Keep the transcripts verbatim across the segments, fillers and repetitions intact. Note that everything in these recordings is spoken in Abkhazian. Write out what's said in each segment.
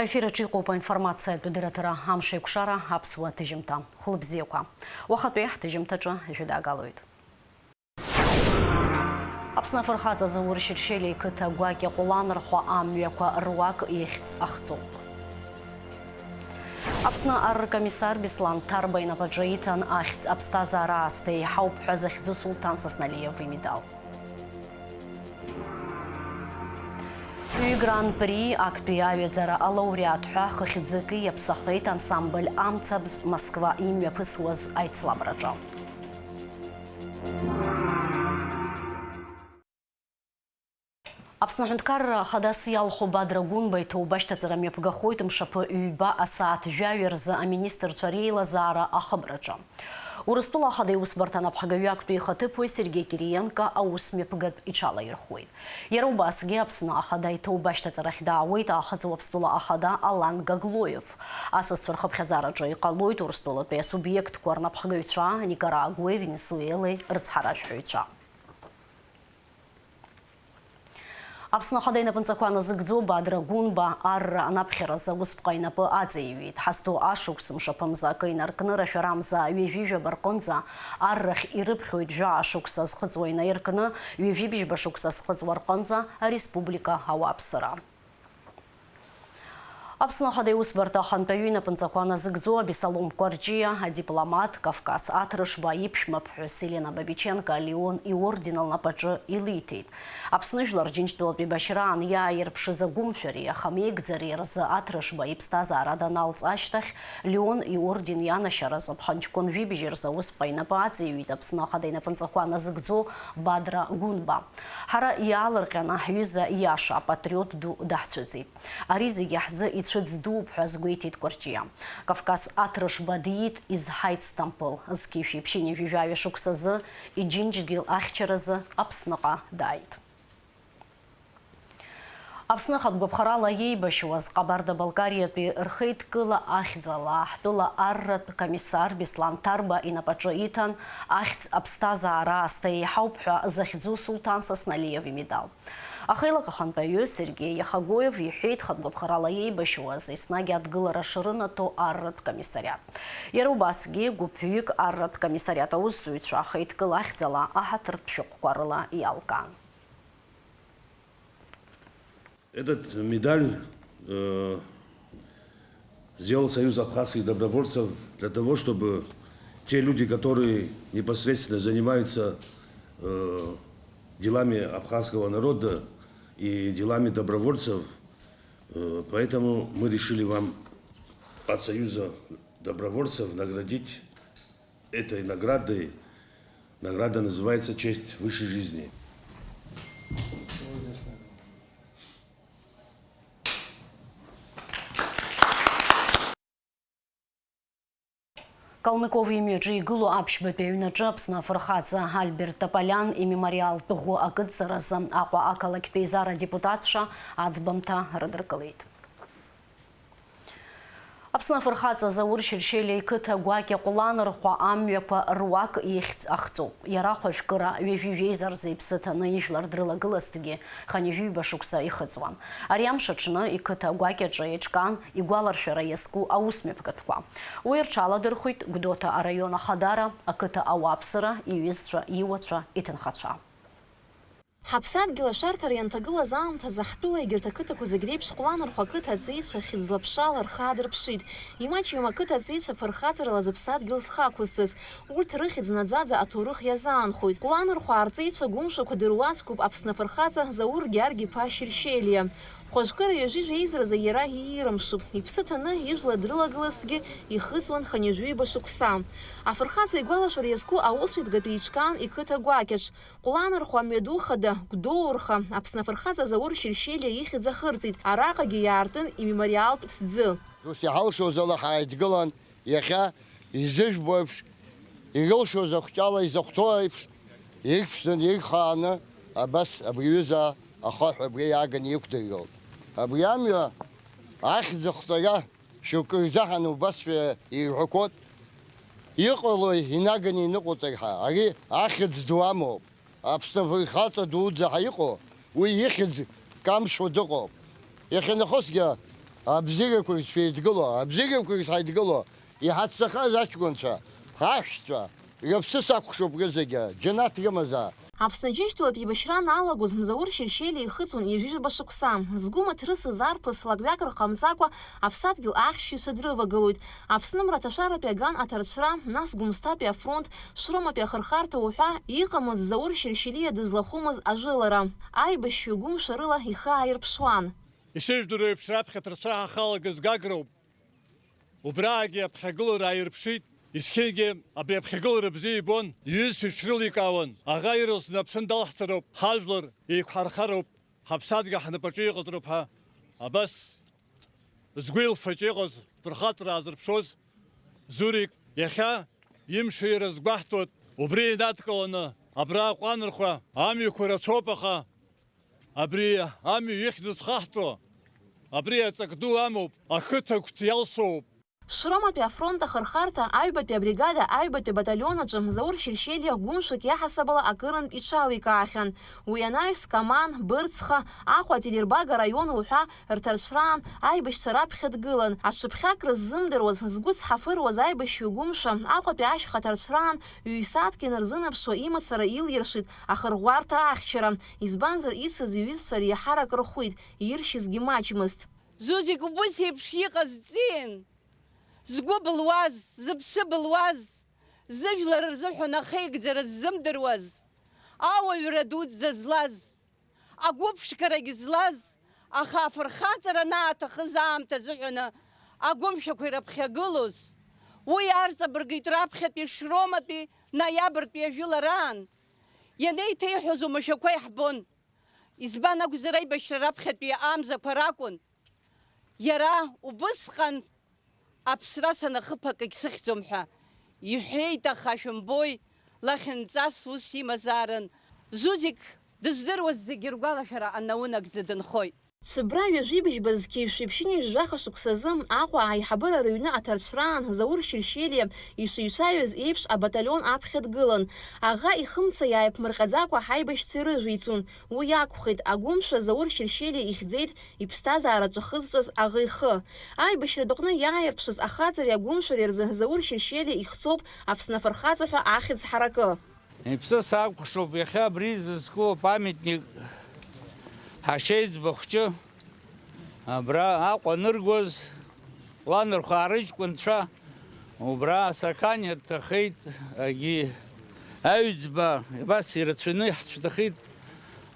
Ефир аҿы иҟоуп аинформациатә дырраҭара Амшеикәшара аԥсуа ҭыжьымҭа. Хәылбзиақәа. Уахатәи ҳҭыжьымҭаҿы жәедагалоит. Аԥсны афырхаҵа Заур Шьыршьелиа иқыҭа гәакьа Ҟәланырхәа амҩақәа руак ихьӡ ахҵоуп. Аԥсны ар ркомиссар Беслан Ҭарба инапаҿы иҭан ахьӡ аԥсҭазаара аасҭа еиҳауп ҳәа захьӡу Сулҭан Сасналиев имедал. Ҩ-гран-при актәи аҩаӡара алауреат ҳәа хыхьӡык иаԥсахеит ансамбль Амцабз Москва имҩаԥысуаз аицлабраҿы. Аԥсны Аҳәынҭқарра Ахадас иалху Бадра Гәынба иҭоуба ашьҭаҵара мҩаԥгахоит мшаԥы ҩба асааҭ жәаҩа рзы аминистрцәа реилазаара ахыбраҿы. Урыстәыла Ахада иусбарҭа анапхгаҩы актәи ихаҭыԥуаҩ Сергеи Кириенко аус мҩаԥгатә иҽалаирхәуеит. Иара убасгьы Аԥсны Ахада иҭоуба ашьҭаҵарахь даауеит Аахыҵ Уаԥстәыла Ахада Алан Гаглоев. Асасцәа рхыԥхьаӡараҿы иҟалоит Урыстәылатәи асубиектқәа рнапхгаҩцәа, Никарагуеи Венесуелеи рыцҳаражәҳәаҩцәа. Аԥсны Ахада инапынҵақәа назыгӡо Бадра Гәынба арра анаԥхьаразы аусԥҟа инапы аҵеиҩит. Ҳазҭоу ашықәс мшаԥымза акы инаркны, рашәарамза ҩажәи жәаба рҟынӡа, аррахь ирыԥхьоит жәаа шықәса зхыҵуа инаиркны, ҩажәи бжьба шықәса зхыҵуа рҟынӡа ареспублика ауааԥсыра. Аԥсны Ахада иусбарҭа ахантәаҩы инапынҵақәа назыгӡо Абесалом Кәарҷиа адипломат, Кавказ Аҭрышба иԥшәмаԥҳәыс Елена Бабиченко Леон иорден лнапаҿы илиҭеит. Аԥсны Жәлар Џьынџьтәылатә еибашьраан иааирԥшыз агәымшәареи ахамеигӡареи рзы Аҭрышба иԥсҭазаара даналҵ ашьҭахь, Леон иорден ианашьаразы ԥхынҷкәын жәибжь рзы аусԥҟа инапы аҵеиҩит Аԥсны Ахада инапынҵақәа назыгӡо Бадра Гәынба. Ҳара иаалырҟьаны ҳҩыза иаша апатриот ду даҳцәыӡит. Ари зегьы ҳзы ицәыӡ дууп ҳәа азгәеиҭеит Кәарҷиа. Кавказ Аҭрышба диит, изҳаит Сҭампыл. Зқьи жәшәи ԥшьынҩажәи жәаҩа шықәсазы Иџьынџьтәыл ахьчаразы Аԥсныҟа дааит. Аԥсны ахатә гәаԥхарала иеибашьуаз Ҟабарда-Балкариатәи рхеидкыла ахьӡала ҳтәыла арратә комиссар Беслан Ҭарба инапаҿы иҭан ахьӡ аԥсҭазаара аасҭа еиҳауп ҳәа захьӡу Сулҭан Сасналиев имедал. Ахеилак ахантәаҩы Сергеи Иахагоев иҳәеит, хатә гәаԥхарала иеибашьуаз еснагь адгылара шрынаҭо арратә комиссариат. Иара убасгьы гәыԥҩык арратә комиссариат аусзуҩцәа ахеидкыла ахьӡала аҳаҭыртә шәҟәқәа рыла иалкаан. Этот медаль, э, сделал Союз абхазских добровольцев для того, чтобы те люди, которые непосредственно занимаются, э, делами абхазского народа и делами добровольцев, э, поэтому мы решили вам от Союза добровольцев наградить этой наградой. Награда называется «Честь высшей жизни». Калмыков имҩаҿы игылоу аԥшьбатәи аҩнаҿы Аԥсны афырхаҵа Альберт Тополиан имемориалтә ӷәы акыдҵаразы Аҟәа ақалақьтә еизара адепутатцәа аӡбамҭа рыдыркылеит. Аԥсны афырхаҵа Заур Шьыршьелиа иқыҭа гәакьа Ҟәланырхәа амҩақәа руак ихьӡ ахҵоуп. Иара хәажәкыра ҩажәи жәеиза рзы иԥсы ҭаны ижәлар дрылагылазҭгьы хынҩажәи ҩба шықәса ихыҵуан. Ари амш аҽны иқыҭа гәакьаҿы еиҿкаан игәаларшәара иазку аусмҩаԥгатәқәа. Уи рҽаладырхәит Гәдоуҭа араион ахадара, ақыҭа ауааԥсыра, иҩызцәа, иуацәа, иҭынхацәа. Ҳаԥсадгьыл ашәарҭара ианҭагылаз аамҭазы ҳтәыла егьырҭ ақыҭақәа зегь реиԥш Ҟәланырхәа ақыҭа аҵеицәа хьыӡла-ԥшала рхы аадырԥшит. Имаҷҩым ақыҭа аҵеицәа фырхаҵарала зыԥсадгьыл зхы ақәызҵаз. Урҭ рыхьӡ наӡаӡа аҭоурых иазаанхоит. Ҟәланырхәаа рҵеицәа гәымшәақәа дыруаӡәкуп Аԥсны афырхаҵа Заур Гьаргь-иԥа Шьыршьелиа. Хәажәкыра ҩажәи жәеизаразы иара иирымшуп. Иԥсы ҭаны ижәла дрылагылазҭгьы ихыҵуан хынҩажәи ҩба шықәса. Афырхаҵа игәалашәара иазку аусмҩаԥгатә еиҿкаан иқыҭа гәакьаҿ. Ҟәланырхәа амҩаду хада, Гәдоурха, Аԥсны афырхаҵа Заур Шьыршьелиа ихьӡ ахырҵеит, араҟагьы иаартын имемориалтә ҭӡы. Ус иҳалшоз ала ҳааидгылан, иахьа изыжәбо еиԥш, илшоз ахәҷала изахәҭоу еиԥш, игԥшӡаны, игхааны, абас абри аҩыза ахаҳә абри иааганы иқәдыргылт. Абри амҩа ахьӡ ахҵара шьоукы рзаҳаны убасшәа еиҳәақәоит. Иҟалои инаганы иныҟәоҵар ҳәа, ари ахьӡ ду амоуп. Аԥсны афырхаҵа дуӡӡа ҳәа иҟоу, уи ихьӡ камшәо дыҟоуп. Иахьанахысгьы Абзиақәагь шәеидгыло, абзиақәагь шәҳаидгыло, иҳацәцахаз аҷкәынцәа, ҳашәцәа, рыԥсы сакәхшоуп рызегьы, џьанаҭ рымазаап. Аԥсны Џьынџьтәылатә еибашьра аналагоз Мзаур Шьершьелиа ихыҵуан ҩажәижәаба шықәса. Згәы маҭрысыз арԥыс лакҩак рҟамҵакәа аԥсадгьыл ахьшьҩцәа дрывагылоит. Аԥсны мраҭашәаратәи аган аҭарцәра, нас Гәымсҭатәи афронт, Шроматәи ахырхарҭа уҳәа, иҟамызт Заур Шьершьелиа дызлахәымыз ажәылара. Аибашьҩы гәымшәа рыла ихы ааирԥшуан. Ишыжәдыруа еиԥш, раԥхьа аҭарцәра ҳахалагаз Гагроуп. Убраагьы аԥхьагылара ааирԥшит, есқьынгьы абри аԥхьагылара бзиа ибон, иҩызцәа иҽрыликаауан, аӷа ирылсны Аԥсны далаҳҵароуп, ҳажәлар еиқәҳархароуп, ҳаԥсадгьыл ҳнапаҿы иҟаҵароуп ҳәа абас згәы илфаҿы иҟаз, фырхаҵара аазырԥшуаз Зурик иахьа имшира згәаҳҭоит, убри инадкыланы абра аҟәанырхәа амҩақәа рацәоуп, аха абри амҩа ихьӡ зхаҳҵо, абри аҵак ду амоуп, ақыҭа агәҭа иалсоуп. Шроматәи афронт ахырхарҭа аҩбатәи абригада аҩбатәи абаталион аҿы Заур Шьершьелиа гәымшәак иаҳасабала акырынтә иҽаликаахьан. Уи анаҩс Каман, Бырцха, Аҟәа ателербага араион уҳәа рҭарцәраан аибашьцәа раԥхьа дгылан. Аҽыԥхьак рыззымдыруаз, згәы цҳафыруаз аибашьҩы гәымшәа Аҟәатәи ашьха аҭарцәраан ҩ-сааҭк инарзынаԥшуа имацара илиршеит ахырӷәӷәарҭа ахьчара, избанзар ицыз иҩызцәа реиҳарак рхәит, иршьызгьы маҷмызт. Зузик убыс еиԥш иҟаз ҵиин, згәы былуаз, зыԥсы былуаз, зыжәлар рзыҳәан ахеигӡара ззымдыруаз, ауаҩра дуӡӡа злаз, агәыԥшқарагь злаз, аха афырхаҵара анааҭахыз аамҭа азыҳәаны агәымшәақәа ирыԥхьагылоз, уи арҵабыргит раԥхьатәи Шроматәи ноиабртәи ажәылараан, ианеиҭеиҳәоз оумашәақәа иаҳбон. Избан акәзар, аибашьра раԥхьатәи амзақәа ракәын. Иара убысҟан аԥсра санахыԥ акгь сыхьӡом ҳәа иҳәеит, аха шәымбои, лахьынҵас ус имазаарын. Зузик дыздыруаз зегьы ргәалашәара анаунагӡа дынхоит. Цәыббра ҩажәибжьба зқьи жәшәи ԥшьынҩажәи жәаха шықәсазы Аҟәа аиҳабыра рыҩны аҭарцәраан Заур Шьершьелиа ишыҩцәаҩыз еиԥш абаталион аԥхьа дгылан. Аӷа ихымца иааиԥмырҟьаӡакәа ҳаибашьцәа ирыжәицун. Уи акәхеит, агәымшәа Заур Шьершьелиа ихьӡеит иԥсҭазаара ҿахызҵәаз аӷа ихы. Аибашьратә аҟны иааирԥшыз ахаҵареи агәымшәареи рзы Заур Шьершьелиа ихҵоуп Аԥсны афырхаҵа ҳәа ахьӡ ҳаракы. Иԥсы сакәхшоуп, иахьа абри изызку апамятник ҳашьеиҵба хәҷы абра Аҟәа аныргоз, ланархәаа рыҷкәынцәа убра асақаниа дҭахеит, агьи аҩӡба, абас ирацәаны иаҳцәҭахеит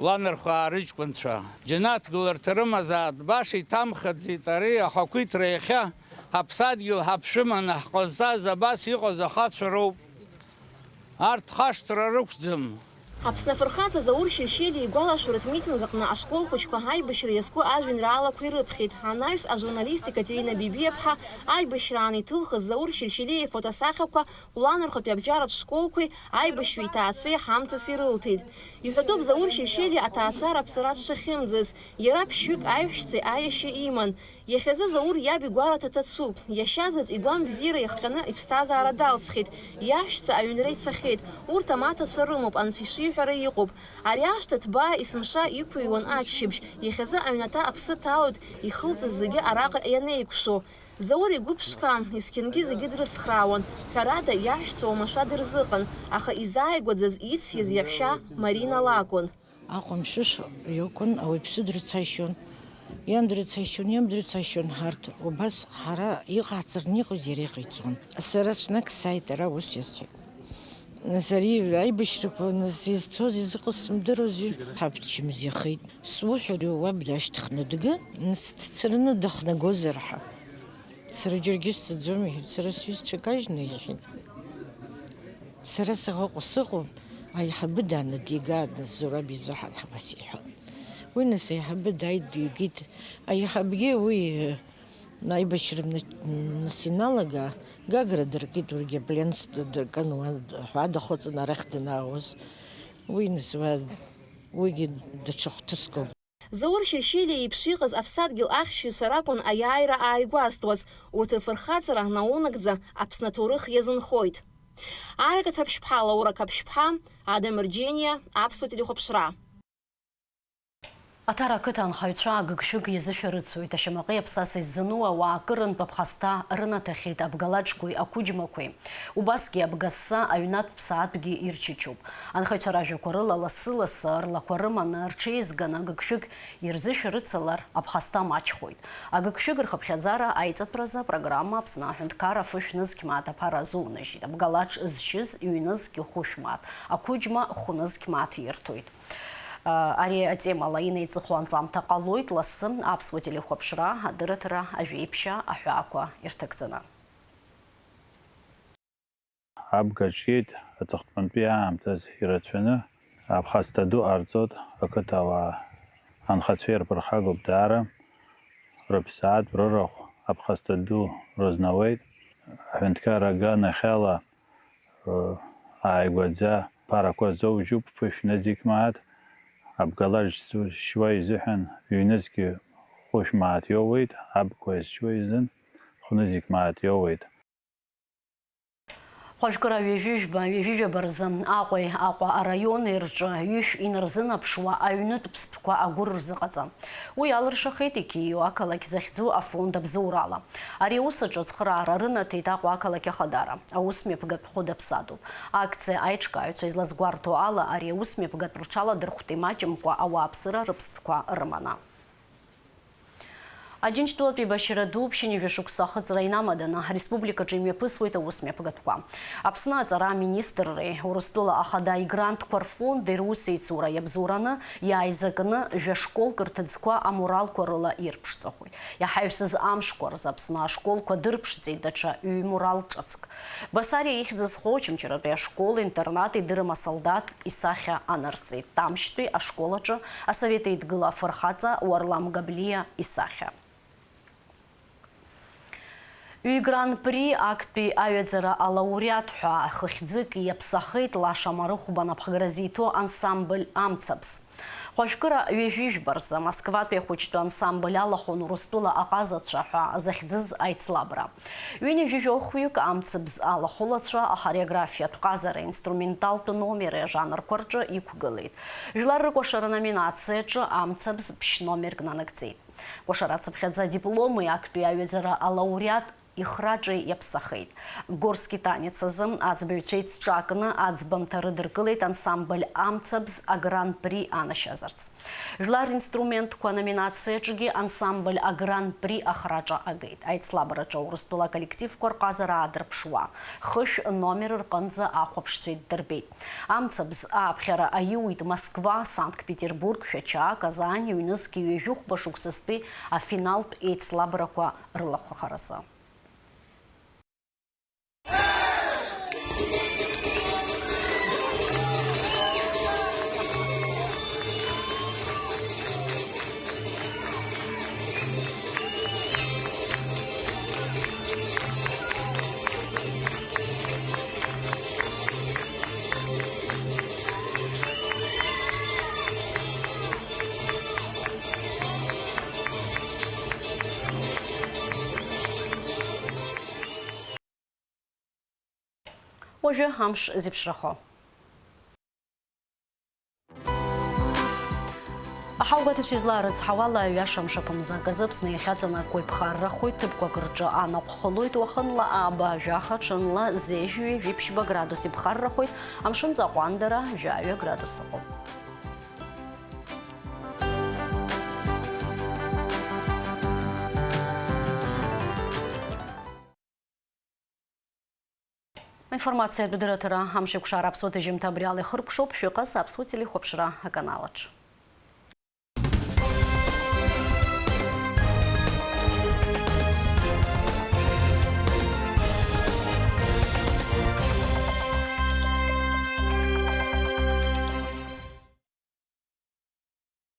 ланархәаа рыҷкәынцәа. Џьанаҭ гыларҭа рымазаат, баша иҭамхаӡеит ари ахақәиҭра иахьа ҳаԥсадгьыл ҳаԥшәыманы ҳҟазҵаз абас иҟаз ахацәа роуп. Арҭ хашҭра рықәӡам. Аԥсны афырхаҵа Заур Шьершьелиа игәалашәаратә митинг аҟны ашкол хәыҷқәа аибашьра иазку ажәеинраалақәа ирыԥхьеит. Анаҩс ажурналист Екатерина Бибиаԥҳа аибашьраан иҭылхыз Заур Шьершьелиа ифотосахьақәа Ҟәланырхәатәи абџьаратә школқәеи аибашьҩы иҭаацәеи ҳамҭас ирылҭеит. Иҳәатәуп Заур Шьершьелиа аҭаацәара аԥсара дшахьымӡаз. Иара ԥшьҩык аиҳәшьцәеи аиашьеи иман. Иахьазы Заур иаб игәараҭа ҭацәуп. Иашьа заҵә игәамбзиара иахҟьаны иԥсҭазаара далҵхьеит. Иаҳәшьцәа аҩнра ицахьеит. Урҭ амаҭацәа рымоуп, анцәа ишиҳәара иҟоуп. Ари ашҭа ҭбаа есымша иқәыҩуан аччабжь. Иахьазы аҩнаҭа аԥсы ҭалоит, ихылҵыз зегьы араҟа ианеиқәшәо. Заур игәы ԥшқан, есқьынгьы зегьы дрыцхраауан. Ҳәарада, иаҳәшьцәа уамашәа дырзыҟан, аха изааигәаӡаз ициз иаҳәшьа Марина лакәын. Аҟәа мшәышә иакәын, ауаҩԥсы дрыцашьон, иан дрыцашьон, иаб дрыцашьон, ҳарҭ убас ҳара иҟаҳҵараны иҟаз иара иҟаиҵон. Сара ҽнак сааит, ара ус иасҳәеит. Нас ари аибашьрақәа, нас изцоз изыҟаз сымдыруази, ҳаб дчымазаҩхеит. Суҳәар, уаб дашьҭыхны дга, нас дцараны дахнагозар ҳәа. Сара џьаргьы сцаӡом, иҳәеит, сара сҩызцәа кажьны, иҳәеит. Сара саҟа сыҟоуп, аиҳабы дааны дигааит, нас Зураб изыҳәан ҳәа абас иҳәон. Уи нас аиҳабы дааит, дигеит. Аиҳабгьы уи, э, аибашьра мна-, нас иналага, Гагра дыркит, уигьы апленс д-, дыркын, уа д-, ҳәа дахыҵын арахь данаауаз. Уи нас уа, уигьы даҽа хҭыскуп. Заур Шьершьелиа иеиԥш иҟаз аԥсадгьыл ахьшьҩцәа ракәын аиааира ааигәазтәуаз, урҭ рфырхаҵара наунагӡа Аԥсны аҭоурых иазынхоит. Арика Ҭаԥшьԥҳа, Лаура Қаԥшьԥҳа, Адам Рџьениа, Аԥсуа телехәаԥшра. Аҭара ақыҭа анхаҩцәа агыгшәыг иазышәарыцоит, ашьамаҟеи аԥсаса изӡану ауаа акырынтә аԥхасҭа рынаҭахьеит абгалаџқәеи ақәыџьмақәеи. Убасгьы абгасса аҩнатә ԥсаатәгьы ирчычоуп. Анхаҩцәа ражәақәа рыла, лассы-лассы рлақәа рыманы, рҽеизганы агыгшәыг ирзышәарыцалар, аԥхасҭа маҷхоит. Агыгшәыг рхыԥхьаӡара аиҵатәразы апрограмма Аԥсны аҳәынҭқарра фышә нызқь мааҭ аԥара азунажьит. Абгалаџ зшьыз ҩ-нызқь хәышә мааҭ, ақәыџьма хә-нызқь мааҭ ирҭоит. Ари атемала инеиҵыху анҵамҭа ҟалоит лассы аԥсуа телехәаԥшра, адырраҭара, ажәеиԥшьаа, аҳәаақәа ирҭагӡаны. Абга ҿиеит аҵыхәтәантәи аамҭазы ирацәаны, аԥхасҭа ду ҟарҵоит ақыҭауаа. Анхацәа ирԥырхагоуп даара, рыԥсаатә, рырахә аԥхасҭа ду рызнауеит. Аҳәынҭқарра аганахьала, ы, ааигәаӡа ԥарақәа зоужьуп, фышә нызқь мааҭ, абгалаџ зшьуа изыҳәан ҩ-нызқь хәышә мааҭ иоуеит, абқәа зшьуа изын хә-нызқь мааҭ иоуеит. Хәажәкыра ҩажәижәба, ҩажәижәаба рзы Аҟәеи Аҟәа араиони рҿы ҩышә инарзынаԥшуа аҩнытә ԥстәқәа агәыр рзыҟаҵа. Уи алыршахеит иқьио ақалақь захьӡу афонд Абзоурала. Ари аус аҿы ацхыраара рынаҭеит Аҟәа ақалақь ахадара. Аусмҩаԥгатә хәы даԥсадоуп. Акциа аиҿкааҩцәа излазгәарҭо ала, ари аусмҩаԥгатә рҽаладырхәт имаҷымкәа ауааԥсыра рыԥстәқәа рыманы. Аџьынџьтәылатәи еибашьра ду ԥшьынҩажәа шықәса ахыҵра инамаданы, ареспубликаҿы имҩаԥысуеит аусмҩаԥгатәқәа. Аԥсны аҵара аминистрреи Урыстәыла ахада игрантқәа рфонди русеицура иабзоураны, иааизакны, жәа школк рҭыӡқәа амуралқәа рыла ирԥшӡахоит. Иаҳаҩсыз амшқәа рзы Аԥсны ашколқәа дырԥшӡеит даҽа ҩ-мурал ҿыцк. Басариа ихьӡ зхоу Очамчыратәи ашкол-интернат идырым асолдаҭ исахьа анырҵеит. Тамшьтәи ашкол аҿы Асовет Еидгыла афырхаҵа Уарлам Габлиа исахьа. Ҩ-гран-при актәи аҩаӡара алауреат ҳәа хыхьӡык иаԥсахеит Лаша Марыхәба напхгара зиҭо ансамбль Амцабз. Хәажәкыра ҩажәижәба рзы Москватәи ахәыҷтәы ансамбль алахәын Урыстәыла аҟазацәа ҳәа захьӡыз аицлабра. Ҩынҩажәижәохәҩык Амцабз алахәылацәа ахореографиатә ҟазара, инструменталтә номери ажанрқәа рҿы иқәгылеит. Жәлар рыкәашара номинациаҿы Амцабз ԥшь-номерк нанагӡеит. Кәашара цыԥхьаӡа адипломи актәи аҩаӡара алауреат ихраҿи иаԥсахеит. Горский танец азы аӡбаҩцәа еицҿакны аӡбамҭа рыдыркылеит ансамбль Амцабз агран-при анашьазарц. Жәлар ринструментқәа номинациаҿгьы ансамбль агран-при ахраҿа агеит. Аицлабраҿы Урыстәыла аколлективқәа рҟазара аадырԥшуа, хышә номер рҟынӡа ахәаԥшцәа иддырбеит. Амцабз ааԥхьара аиуит Москва, Санкт-Петербург, Шәача, Казань, ҩнызқь ҩажәи хәба шықәсазтәи афиналтә еицлабрақәа рылахәхаразы. Уажәы амш зеиԥшрахо. Аҳаугәаҭацәа излаарыцҳауала, аҩаша мшаԥымзак азы Аԥсны иахьаҵанакуа иԥхаррахоит, ҭыԥқәак рҿы анаҟә хылоит, уахынла ааба, жәаха, ҽынла зежә-ҩажәи ԥшьба градус иԥхаррахоит, амшын ҵаҟәандара жәаҩа градус ыҟоуп. Аинформациатә дырраҭара амшеикәшара аԥсуа ҭыжьымҭа абри ала ихыркәшоуп, шәыҟаз аԥсуа телехәаԥшра аканал аҿы.